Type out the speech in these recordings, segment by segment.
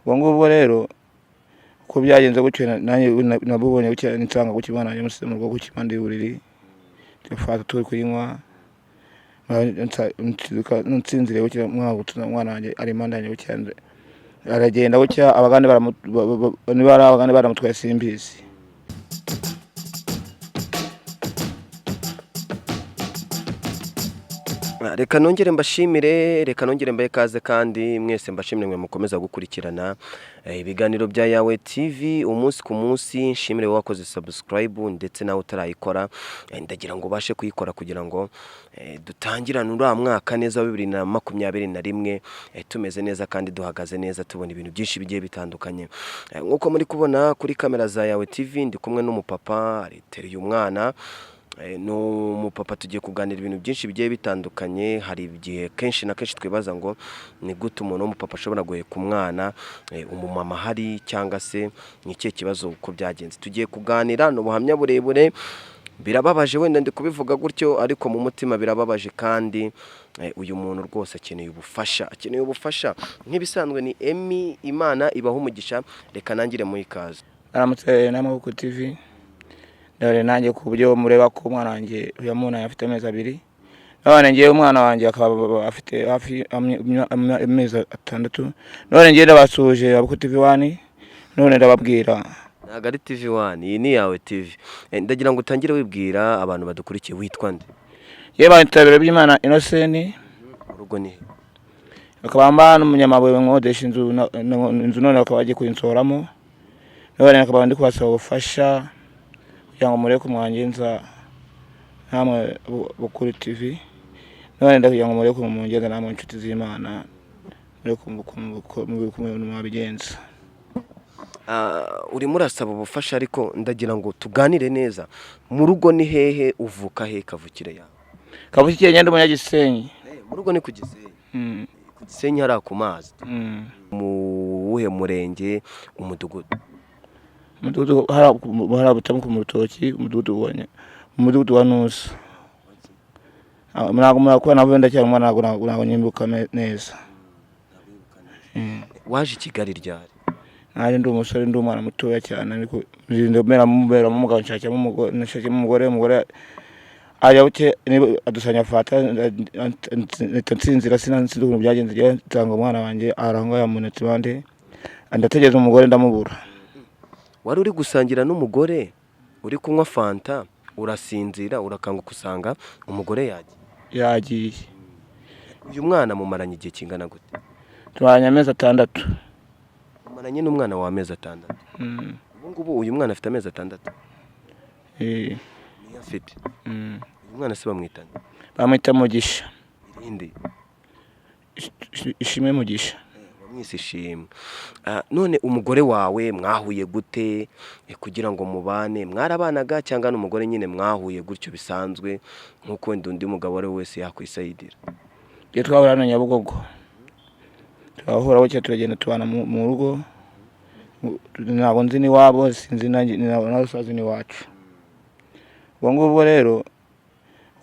Ubwo ngubwo rero uko byagenze gutyo, nanjye nabubonye gutya, nsanga gutya umwana wanjye musize mu rugo gutya impande y'uburiri, fanta turi kuyinywa, nsinziriye gutya, umwana wanjye ari impande yanjye gutya, aragenda gutya, Abagande niba ari Abagande baramutwaye simbizi. Reka nongere mbashimire, reka nongere mbahe ikaze kandi mwese mbashimire mwe mukomeza gukurikirana ibiganiro bya Yawe TV umunsi ku munsi. Nshimire wowe wakoze subscribe ndetse nawe utarayikora, ndagira ngo ubashe kuyikora kugira ngo dutangirane uriya mwaka neza wa 2021, tumeze neza kandi duhagaze neza, tubona ibintu byinshi bigiye bitandukanye. Nk'uko muri kubona kuri kamera za Yawe TV, ndi kumwe n'umupapa ateruye umwana. Ni umupapa tugiye kuganira ibintu byinshi bigiye bitandukanye. Hari igihe kenshi na kenshi twibaza ngo ni gute umuntu w'umupapa ashobora guheka umwana, umumama ahari, cyangwa se ni ikihe kibazo, uko byagenze. Tugiye kuganira, ni ubuhamya burebure. Birababaje, wenda ndi kubivuga gutyo ariko mu mutima birababaje, kandi uyu muntu rwose akeneye ubufasha, akeneye ubufasha. Nk'ibisanzwe ni Emmy, Imana ibaha umugisha. Reka nangire muhe ikaze. Aramutse namwe ku TV, ndabare nanjye ku buryo mureba ko umwana wanjye uyu afite amezi 2, none ngewe umwana wanjye akaba afite hafi amezi 6. None ngewe ndabasuhuje abo ku TV One, none ndababwira. Ntabwo ari TV One, iyi ni Yawe TV. Ndagira ngo utangire wibwira abantu badukurikiye, witwa nde? Yewe, banyita Byimana Innocent. Mu rugo ni he? Bakaba mba n'umunyamabuye, nkodesha inzu, inzu none bakaba bagiye kuyinsohoramo. None bakaba ndi kubasaba ubufasha kugira ngo murebe ko mwangenza namwe bo kuri TV. None ndakugira ngo murebe ko mungenza namwe inshuti z'Imana, murebe ko mwabigenza. Urimo urasaba ubufasha, ariko ndagira ngo tuganire neza. Mu rugo ni hehe, uvuka he, kavukire yawe? Kavukire ngende umunyagisenyi. Mu rugo ni ku Gisenyi? Ku Gisenyi hariya ku mazi? Mu wuhe murenge, umudugudu? Umudugudu hariya butamuka mu rutoki, umudugudu wa Nusa. Ntabwo murakora nabo, ndacyari umwana, ntabwo nyibuka neza. Waje i Kigali ryari? Nanjye ndi umusore, ndi umwana mutoya cyane, ariko mberamo umugabo, nshakiramo umugore, umugore ajya buke adusanya fata, mpita nsinzira, sinzi ukuntu byagenze, nsanga umwana wanjye aho ngaho yamunitse impande, ndategereza umugore ndamubura. Wari uri gusangira n'umugore, uri kunywa fanta, urasinzira, urakanguka usanga umugore yagiye? Yagiye. Uyu mwana mumaranye igihe kingana gute? Tumaranye amezi 6. Mumaranye n'umwana w'amezi 6? Ubu ngubu uyu mwana afite amezi 6? Niyo afite? Uyu mwana se bamwita nde? Bamwita Mugisha. Irindi? Ishimwe Mugisha. Mwese ishimwe. None umugore wawe mwahuye gute kugira ngo mubane? Mwarabanaga cyangwa n'umugore nyine mwahuye gutyo bisanzwe nk'uko wenda undi mugabo ari we wese yakwisayidira? Iyo twahura hano Nyabugogo, turahura gutya, turagenda tubana mu rugo. Ntabwo nzi n'iwabo, sinzi nawe sazi n'iwacu. Ubwo ngubwo rero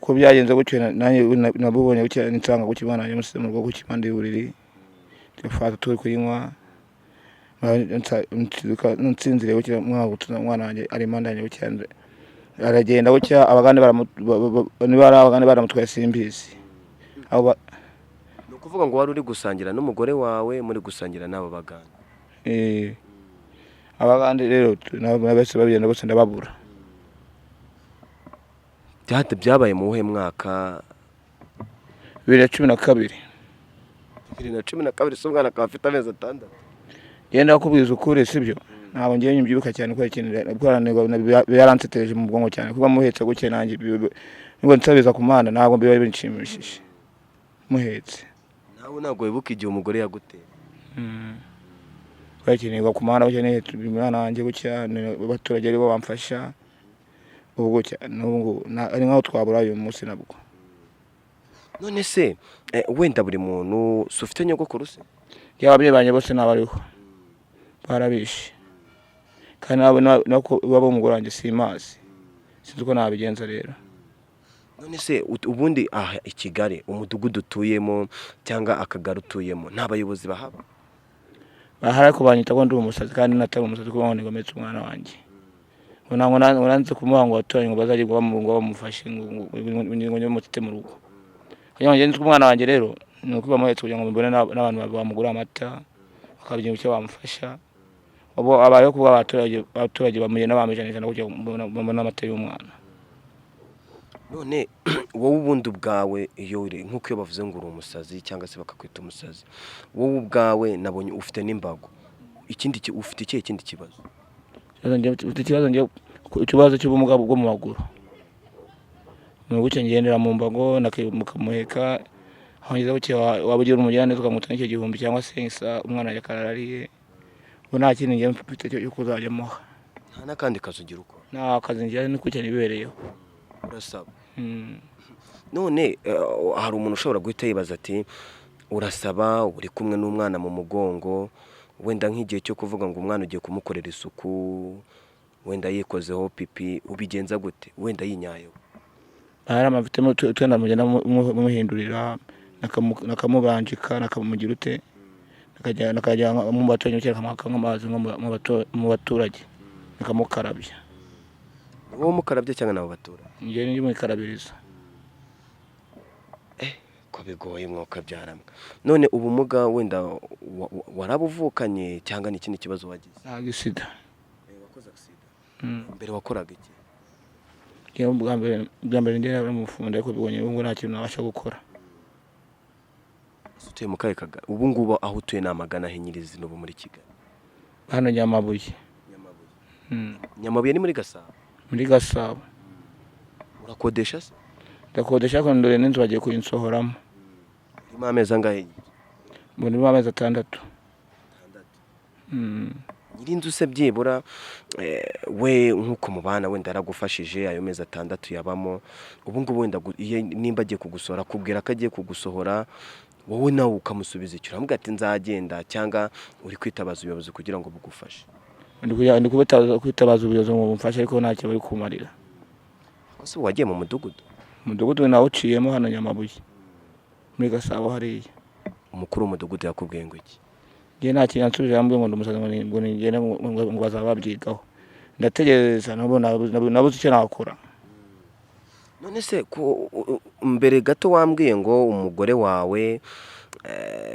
uko byagenze gutyo, nanjye nabubonye gutya, nsanga gutya umwana wanjye musize mu rugo gutya impande y'uburiri, fanta turi kuyinywa, nsinziriye gutya, umwana wanjye ari impande yanjye gutya, aragenda gutya, Abagande niba ari Abagande baramutwaye simbizi. Ni ukuvuga ngo wari uri gusangira n'umugore wawe, muri gusangira n'abo Bagande? Abagande rero nabo bose bagenda bose ndababura. Byabaye mu wuhe mwaka? 2012. 2012, se umwana akaba afite amezi 6? Ngenda kubwiza ukuri, sibyo, ntabwo ngiye mbyibuka cyane kubera ikintu yaransetereje mu bwonko cyane, kuba muhetse gutya nanjye nubwo nsabiza ku Mana ntabwo biba binshimishije muhetse. Nawe ntabwo wibuka igihe umugore yaguteye? Kubera ikintu ku Mana gutya nihetse umwana wanjye gutya, abaturage aribo bamfasha ubu gutya, n'ubu ngubu ari nkaho twabura uyu munsi nabwo. None se wenda buri muntu si ufite nyogokuru se? Yaba ababyeyi banjye bose ntabariho, barabishe, kandi nabo baba umugore wanjye simazi, sinzi uko nabigenza rero. None se ubundi aha i Kigali, umudugudu utuyemo cyangwa akagari utuyemo, nta bayobozi bahaba? Bahari ariko banyita ko ndi umusazi kandi natari umusazi, kuko ngo nigometse umwana wanjye, ngo ntabwo ngo nanze kumuha ngo abaturanyi ngo bazajye ngo bamufashe ngo bamutete mu rugo kugira ngo ngende. Umwana wanjye rero ni uko bamuhetse kugira ngo mbone n'abantu bamugura amata, bakagira icyo bamufasha. Ubu abayeho kuba abaturage bamugenda bampa ijana ijana kugira ngo mbone amata y'umwana. None wowe ubundi ubwawe, iyo uri nk'uko iyo bavuze ngo uri umusazi cyangwa se bakakwita umusazi, wowe ubwawe nabonye ufite n'imbago, ikindi ufite ikihe kindi kibazo? Mfite ikibazo njye, ikibazo cy'ubumuga bwo mu maguru. Ni gutya ngendera mu mbago mukamuheka aho ngeze. Gutya waba ugira umugiraneza ukamuta n'icyo gihumbi cyangwa se isa, umwana wanjye akarara ariye. Ubu nta kindi njye mfite cyo kuzajya muha. Nta n'akandi kazi ugira ukora? Nta kazi ngira, ni gutya nibereyeho. Urasaba? Mm. None hari umuntu ushobora guhita yibaza ati: "Urasaba uri kumwe n'umwana mu mugongo, wenda nk'igihe cyo kuvuga ngo umwana ugiye kumukorera isuku, wenda yikozeho pipi, ubigenza gute? Wenda yinyayeho?" Hari amafitemo utwenda mugenda muhindurira, nakamubanjika, nakamugira ute, nakajya mu baturanyi cyangwa nk'amazi nko mu baturage nakamukarabya. Ni wowe umukarabya cyangwa n'abo baturage? Njye ni mukarabiriza. Ko bigoye mwuka byaramwe. None ubumuga wenda warabuvukanye cyangwa ni ikindi kibazo wagize? Ntabwo isida. Wakoze accident? Mbere wakoraga iki? Njyewe bwa mbere njye nari umufundi, ariko bibonye ubu ngubu nta kintu nabasha gukora. Ese utuye mu kahe kagari ubu ngubu? Aho utuye ni amagana he nyirizina ubu muri Kigali? Hano Nyamabuye. Nyamabuye. Nyamabuye ni muri Gasabo? Muri Gasabo. Urakodesha se? Ndakodesha, ariko ndore n'inzu bagiye kuyinsohoramo. Urimo amezi angahe? Ubu ndimo amezi 6. Nyir'inzu se byibura we nk'uko mubana, wenda yaragufashije ayo mezi 6 yabamo, ubu ngubu wenda nimba agiye kugusohora, akubwira ko agiye kugusohora, wowe nawe ukamusubiza icyo? Uramubwira ati nzagenda, cyangwa uri kwitabaza ubuyobozi kugira ngo bugufashe? Ndi kwitabaza ubuyobozi ngo bumfashe, ariko ntacyo bari kumarira. Ese wagiye mu mudugudu? Umudugudu nawuciyemo hano Nyamabuye muri Gasabo hariya. Umukuru w'umudugudu yakubwiye ngo iki? Njye nta kintu yansubije, yambwiye ngo ndi umusazi, ngo ningende ngo bazaba babyigaho. Ndategereza, nabuze icyo nakora. None se ko mbere gato wambwiye ngo umugore wawe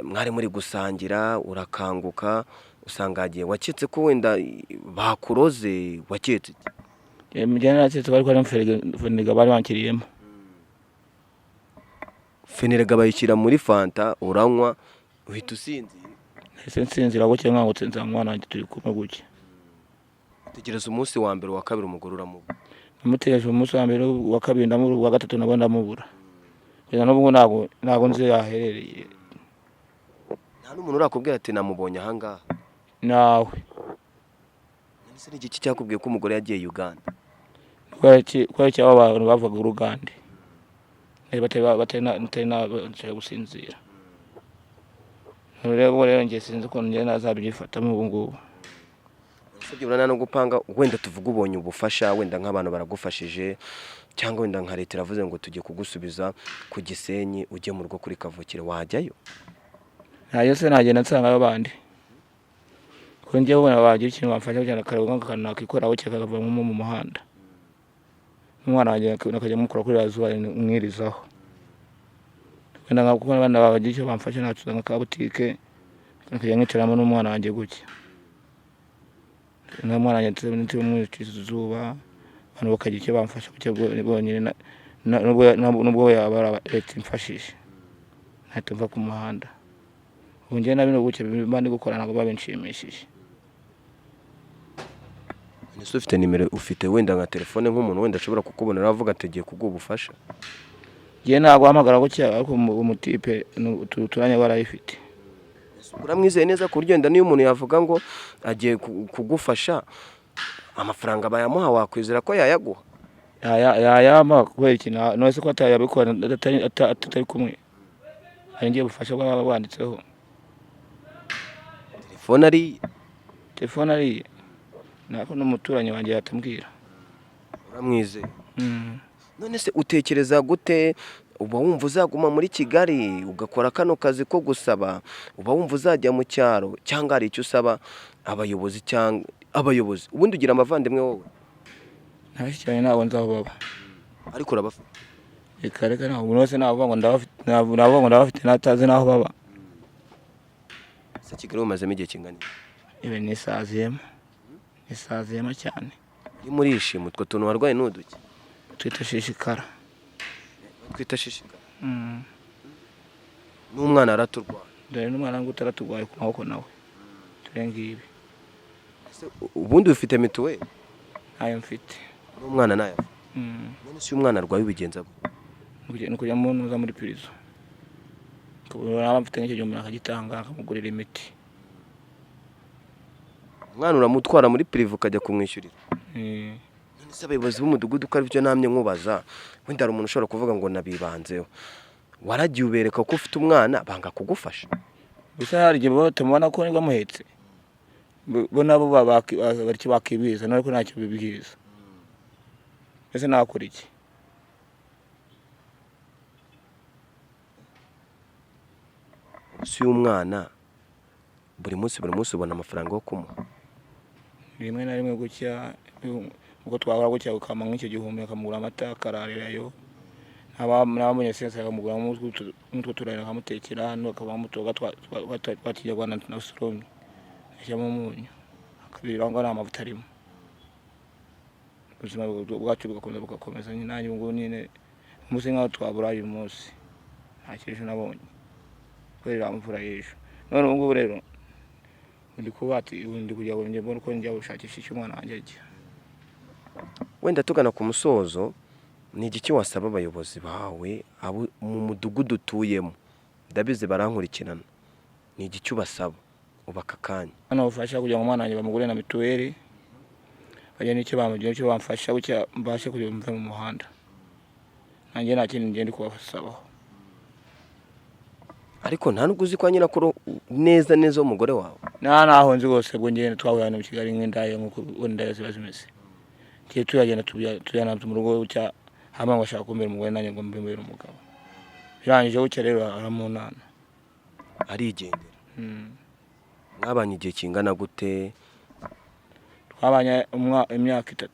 mwari muri gusangira, urakanguka usanga yagiye, waketse ko wenda bakuroze? Waketse iki? Njye naraketse ko ariko ari feniga bari bankiriyemo. Fenerega bayishyira muri fanta, uranywa uhita usinzira? Nahise nsinzira gutya, nkangutse nsanga umwana wanjye turi kumwe gutya. Tegereza umunsi wa mbere, uwa kabiri, umugore uramubura? Namutegereje umunsi wa mbere, uwa kabiri ndamubura, uwa gatatu nabwo ndamubura. Kugeza n'ubu ntabwo nzi aho aherereye. Nta n'umuntu urakubwira ati namubonye ahangaha? Nawe. None se ni igiki cyakubwiye ko umugore yagiye Uganda? Kubera iki? Abo bantu bavugaga urugande batari nabashaka gusinzira. Rero njye sinzi ukuntu njye nazabyifatamo ubu ngubu. Ese byibura no gupanga, wenda tuvuge ubonye ubufasha, wenda nk'abantu baragufashije, cyangwa wenda nka leta iravuze ngo tugiye kugusubiza ku Gisenyi ujye mu rugo kuri kavukire, wajyayo? Ntayo se nagenda nsangayo abandi, kuko njyewe ubona bagira ikintu bamfasha kugira ngo akareba nk'akantu nakikoraho kakavamo mu muhanda, n'umwana wanjye nakajya mukura kuri zuba mwirizaho. Wenda nka kuko abana bagira icyo bamfasha, nacuruza nka butike nakajya nkicaramo n'umwana wanjye gutya, n'umwana wanjye ntimwicisha izuba, abantu bakagira icyo bamfasha gutya bonyine, nubwo yaba ari leta imfashije, ntahita mva ku muhanda. Ubu njyewe na bino gutya mba ndi gukora ntabwo biba binshimishije. Ese ufite nimero, ufite wenda nka telefone nk'umuntu wenda ashobora kukubonera avuga ati agiye kuguha ubufasha? Njyewe ntabwo wahamagara gutya, ariko umutipe turanye barayifite. Uramwizeye neza ku buryo wenda niyo umuntu yavuga ngo agiye kugufasha, amafaranga bayamuha, wakwizera ko yayaguha? Yayampa kubera iki? None se ko atayabikora atari kumwe? Hari ngiye ubufasha bwaba bwanditseho. Telefone ari iye? Telefone ari iye, nako n'umuturanyi wanjye yatambwira. Uramwizeye? Mm. None se utekereza gute? Uba wumva uzaguma muri Kigali ugakora kano kazi ko gusaba? Uba wumva uzajya mu cyaro, cyangwa hari icyo usaba abayobozi? Cyangwa abayobozi, ubundi ugira abavandimwe wowe? Nabashyikiranye, ntabwo nzi aho baba. Ariko urabafite? Reka reka, ntabwo umuntu wese navuga ngo ndabafite, navuga ngo ndabafite natazi n'aho baba. Ese Kigali umazemo igihe kingana iki? Ibi nisaziyemo, nisaziyemo cyane. Urimo urishima, utwo tuntu warwaye ni uduki? Twita shishikara. Twita shishikara? N'umwana araturwara? Dore n'umwana ngo utaratugwaye ku maboko nawe, dore ngibi. Ese ubundi ufite mituweli? Ntayo mfite. N'umwana nayo? None se iyo umwana arwaye ubigenza gute? Ni ukujya mu ntuza, muri prison, naba mfite nk'icyo gihumbi akagitanga, akamugurira imiti. Umwana uramutwara muri privé ukajya kumwishyurira? Eh. None se abayobozi b'umudugudu, ko aribyo namye nkubaza, wenda hari umuntu ushobora kuvuga ngo nabibanzeho, waragiye ubereka ko ufite umwana banga kugufasha? Gusa hari igihe baba batamubona ko nibwo amuhetse, bo nabo bari bakibiza, ariko ntacyo bibwiza. Ese nakora iki? Si uyu mwana buri munsi ubona amafaranga yo kumuha? Rimwe na rimwe gutya, uko twahora gutya, ukama nk'icyo gihumbi akamugura amata akararirayo, nabamenye sense akamugura nk'utwo turarira, akamutekera hano, akaba amutoga twa kinyarwanda na soromye, ashyiramo umunyu akabirira ngo nta mavuta arimo. Ubuzima bwacu bugakomeza bugakomeza. Nanjye ubu ngubu nyine umunsi nk'aho twaburaye uyu munsi, nta kintu nabonye kubera imvura y'ejo. None ubu ngubu rero ndi kuba ati ubu ndi kugira ngo njye mbone uko njya gushakisha icyo umwana wanjye arya. Wenda tugana ku musozo, ni igiki wasaba abayobozi bawe abo mu mudugudu utuyemo? Ndabizi barankurikirana. Ni igiki ubasaba ubu aka kanya? Hano bafasha kugira ngo umwana wanjye bamugure na mituweli, bagire n'icyo bamugira, icyo bamfasha gutya mbashe kugira ngo mve mu muhanda. Nanjye nta kindi ngenda kubasabaho. Ariko nta nubwo uzi kwa nyirakuru neza neza w'umugore wawe? Nta naho nzi rwose. Ubwo ngenda twahuye hano mu Kigali nk'indaya, nk'uko ubona indaya ziba zimeze. Tugiye turagenda tujyana mu rugo gutya, hama ngo ashaka kumbera umugore, nanjye ngo mbere umugabo. Birangije gutya rero aramunana. Arigendera? Mwabanye igihe kingana gute? Twabanye imyaka 3.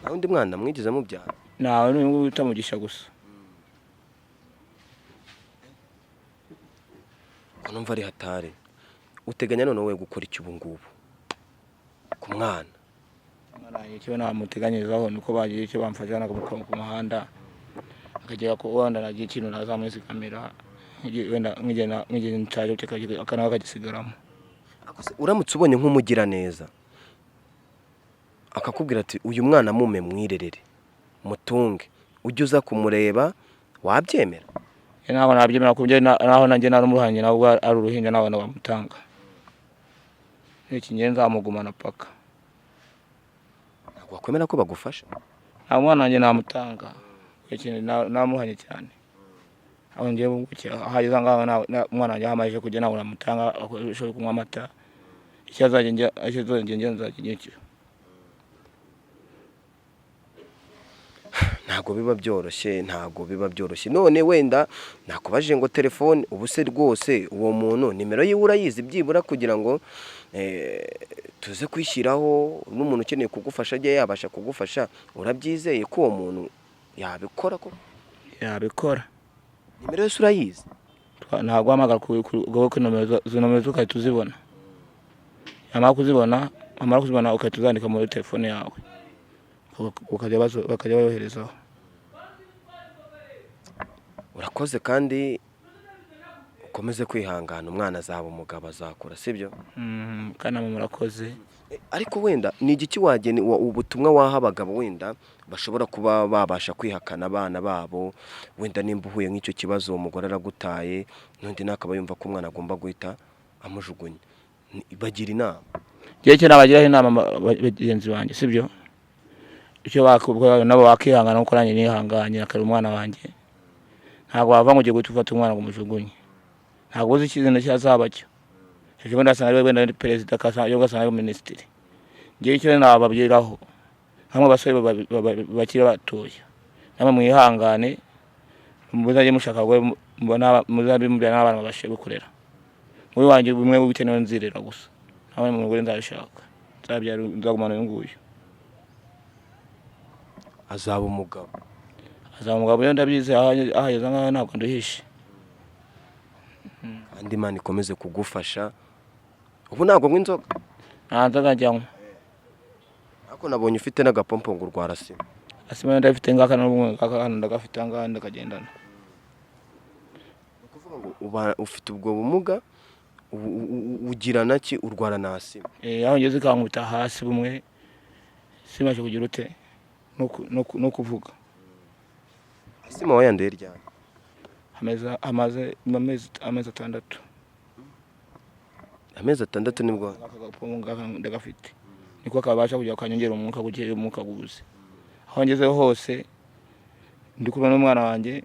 Nta wundi mwana mwigeze mubyara? Ntawe, n'uyu nguyu utamugisha gusa. Ko numva ari hatari, uteganya none wowe gukora iki ubu ngubu ku mwana? Umwana wanjye icyo namuteganyirizaho ni uko bagira icyo bamfasha ku muhanda, akagera ku wenda nagira ikintu nazamuzigamira, wenda nk'igihe nshaje akana akagisigaramo. Ako se uramutse ubonye nk'umugiraneza akakubwira ati uyu mwana mume mwirerere mutunge, ujye uza kumureba, wabyemera? Ntabwo nabyemera, ku buryo naho nanjye nari umuhanyi, nawe ubwo ari uruhinja nawe bamutanga. Iki ngiye nzamugumana paka. Ntabwo wakwemera ko bagufasha? Nta mwana wanjye namutanga. Ikintu namuhanye cyane. Aho ngiye gukira ahageze ngaho, umwana wanjye aho kujya ntabwo namutanga, ashoboye kunywa amata. Icyo azajya njya, icyo azajya njya nzajya njya. Ntabwo biba byoroshye, ntabwo biba byoroshye. None wenda nakubajije ngo telefone, ubu se rwose uwo muntu nimero yiwe urayizi byibura, kugira ngo tuze kwishyiraho, n'umuntu ukeneye kugufasha ajye yabasha kugufasha? Urabyizeye ko uwo muntu yabikora ko? Yabikora. Nimero yose urayizi? Ntabwo uhamagara ku nomero, izo nomero ugahita uzibona. Yamara kuzibona, wamara kuzibona ugahita uzandika muri telefone yawe, bakajya bayoherezaho. Urakoze kandi ukomeze kwihangana, umwana azaba umugabo, azakura, sibyo? Kandi namwe murakoze. Ariko wenda ni igiki wagena ubutumwa waha abagabo wenda bashobora kuba babasha kwihakana abana babo? Wenda nimba uhuye nk'icyo kibazo, umugore aragutaye, n'undi nawe akaba yumva ko umwana agomba guhita amujugunya, bagira inama. Njyewe icyo nabagiraho inama bagenzi banjye, sibyo, icyo bakubwira nabo bakihangana nkuko nanjye nihanganye akarera umwana wanjye. Ntabwo wava ngo ugiye guhita ufata umwana ngo umujugunye, ntabwo uzi ikintu cyazaba cyo ejo bundi, asanga ari wenda ari perezida, akasanga ugasanga ari minisitiri. Njyewe icyo nababwiraho, hamwe abasore bakiri batoya Namwe mwihangane, muzajye mushaka abagore, muzabe mubyara n'abana babashe gukorera. Muri wanjye bumwe bitewe nzirera gusa, nta mugore nzabishaka, nzabyara, nzagumana uyu nguyu. Azaba umugabo. Azaba umugabo iyo ndabyize, ahageze ngaho ntabwo nduhishe. Kandi Imana ikomeze kugufasha. Ubu ntabwo nywa inzoga? Nta nzoga njyanywa. Ariko nabonye ufite n'agapompo ngo urwara asima. Asima ndafite ngaka n'ubumwe ngaka hano ndagafite, ngaha ndakagendana. Ni ukuvuga ngo uba ufite ubwo bumuga, ugira naki, urwara na asima? Aho ngeze ikankubita hasi bumwe, simbashe kugira ute no kuvuga. Asima wayanduye ryari? Amaze amezi 6. Amezi 6 nibwo? Aka gapombo ngaka ndagafite, niko kabasha kujya kanyongera umwuka kugira umwuka gubuze. Aho ngeze hose ndi kumwe n'umwana wanjye,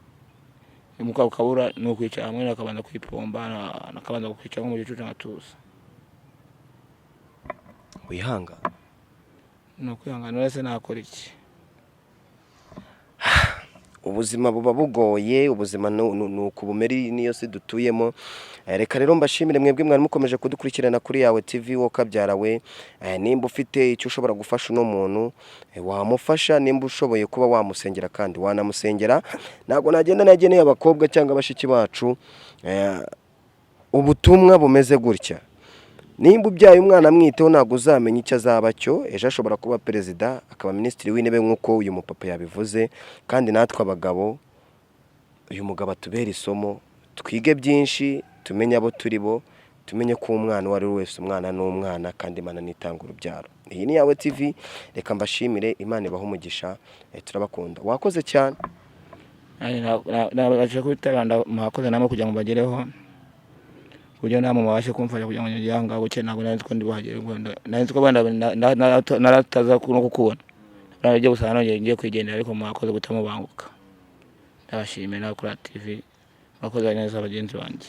umwuka ukabura, ni ukwicara hamwe nakabanza kwipomba, nakabanza kwicara nko mu gicucu nkatuza. Wihangana. Ni ukwihangana wese, nakora iki? Ubuzima buba bugoye, ubuzima ni uku bumera, niyo si dutuyemo. Reka rero mbashimire mwebwe mwari mukomeje kudukurikirana kuri Yawe TV. Wo kabyara we, nimba ufite icyo ushobora gufasha uno muntu, wamufasha. Nimba ushoboye kuba wamusengera kandi wanamusengera. Ntabwo nagenda nageneye abakobwa cyangwa bashiki bacu ubutumwa bumeze gutya: nimba ubyaye umwana, mwiteho, ntabwo uzamenya icyo azaba cyo ejo. Ashobora kuba perezida, akaba minisitiri w'intebe nk'uko uyu mupapa yabivuze. Kandi natwe abagabo, uyu mugabo atubere isomo, twige byinshi, tumenye abo turi bo, tumenye ko umwana uwo ari we wese, umwana ni umwana, kandi Imana nitanga urubyaro. Iyi ni Yawe TV. Reka mbashimire, Imana ibahe umugisha. Turabakunda, wakoze cyane. Nabasha kubitabira, mwakoze namwe kugira ngo bagereho, kuburyo namwe mubashe kumfasha kugira ngo ngere aha ngaha gutya. Ntabwo nari nzi ko ndi buhagere, nari nzi ko wenda narataza no kukubona, naragiye gusa nongeye ngiye kwigendera, ariko mwakoze guta mubanguka. Ndabashimiye nawe kuri TV, mwakoze neza bagenzi banjye.